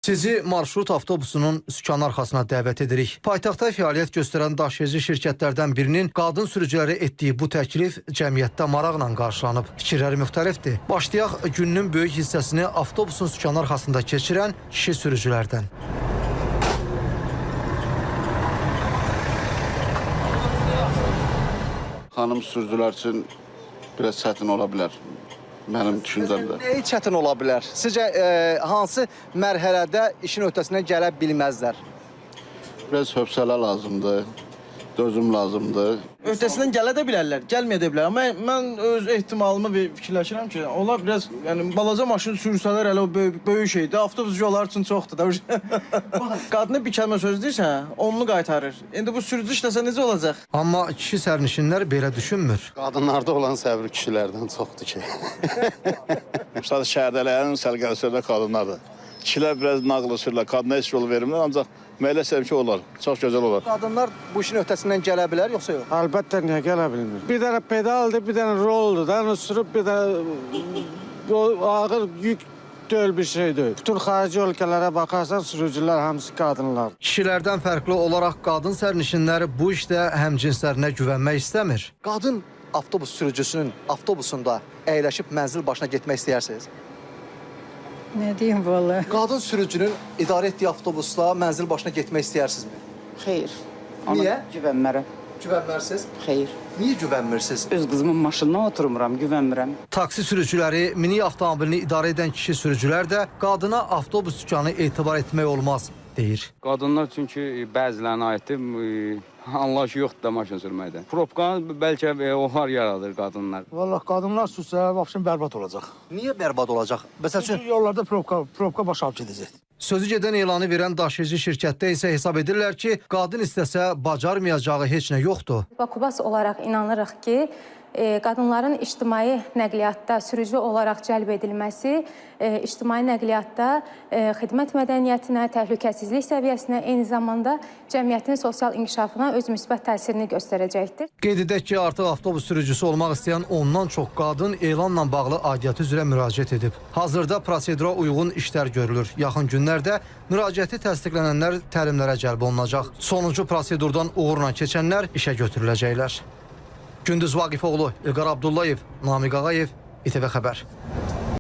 Sizi marşrut avtobusunun sükanı arxasına dəvət edirik. Paytaxtda fəaliyyət göstərən daşıyıcı şirkətlərdən birinin qadın sürücülərə etdiyi bu təklif cəmiyyətdə maraqla qarşılanıb. Fikirləri müxtəlifdir. Başlayaq gününün böyük hissəsini avtobusun sükanı arxasında keçirən kişi sürücülərdən. Xanım sürücülər üçün biraz çətin ola bilər. Mənim düşüncəmdə. Nəyi çətin ola bilər? Sizcə hansı mərhələdə işin öhdəsindən gələ bilməzlər? Biraz hövsələ lazımdır, dözüm lazımdır. Öhdəsindən gələ də bilərlər, gəlməyə də bilərlər. Amma mən öz ehtimalımı fikirləşirəm ki, onlar biraz, yəni balaca maşın sürsələr hələ o böyük şeydir. Avtobus yollar üçün çoxdur da. Qadına bir kəlmə söz deyirsən, onunu qaytarır. İndi bu sürücü işləsə necə olacaq? Amma kişi sərnişinlər belə düşünmür. Qadınlarda olan səbir kişilərdən çoxdur ki. Sadəcə şəhərdələrin səliqəli sürülər qadınlardır. Kişilər biraz nağılı sürürlər, qadına heç yol vermirlər, ancaq müəyyən ki olar, çox gözəl olar. Qadınlar bu işin öhdəsindən gələ bilər, yoxsa yox? Əlbəttə, niyə gələ bilmir? Bir dənə pedaldır, bir dənə roldur, onu sürüb bir dənə ağır yük deyil, bir şey deyil. Bütün xarici ölkələrə baxarsan, sürücülər hamısı qadınlar. Kişilərdən fərqli olaraq qadın sərnişinlər bu işdə həmcinslərinə güvənmək istəmir. Qadın avtobus sürücüsünün avtobusunda əyləşib mənzil başına getmək istəyirsiniz? Nə deyim valla? Qadın sürücünün idarə etdiyi avtobusla mənzil başına getmək istəyərsinizmi? Xeyr. Niyə? Güvənmərəm. Güvənmərsiniz? Xeyr. Niyə güvənmirsiniz? Öz qızımın maşınına oturmuram, güvənmirəm. Taksi sürücüləri, minik avtomobilini idarə edən kişi sürücülər də qadına avtobus sükanı etibar etmək olmaz, deyir. Qadınlar çünki bəzilərinə aiddir, anlayışı yoxdur da maşın sürməkdə. Probkanı bəlkə onlar yaradır qadınlar. Vallah qadınlar sürsə, vəbşin bərbad olacaq. Niyə bərbad olacaq? Məsəl üçün yollarda probka baş alıb gedəcək. Sözü gedən elanı verən daşıyıcı şirkətdə isə hesab edirlər ki, qadın istəsə bacarmayacağı heç nə yoxdur. Bakubas olaraq inanırıq ki, qadınların ictimai nəqliyyatda sürücü olaraq cəlb edilməsi, ictimai nəqliyyatda xidmət mədəniyyətinə, təhlükəsizlik səviyyəsinə, eyni zamanda cəmiyyətin sosial inkişafına öz müsbət təsirini göstərəcəkdir. Qeyd edək ki, artıq avtobus sürücüsü olmaq istəyən ondan çox qadın elanla bağlı aidiyyəti üzrə müraciət edib. Hazırda prosedura uyğun işlər görülür. Yaxın günlərdə müraciəti təsdiqlənənlər təlimlərə cəlb olunacaq. Sonuncu prosedurdan uğurla keçənlər işə götürüləcəklər. Gündüz Vaqifoğlu, İlqar Abdullayev, Namiq Ağayev, İTV Xəbər.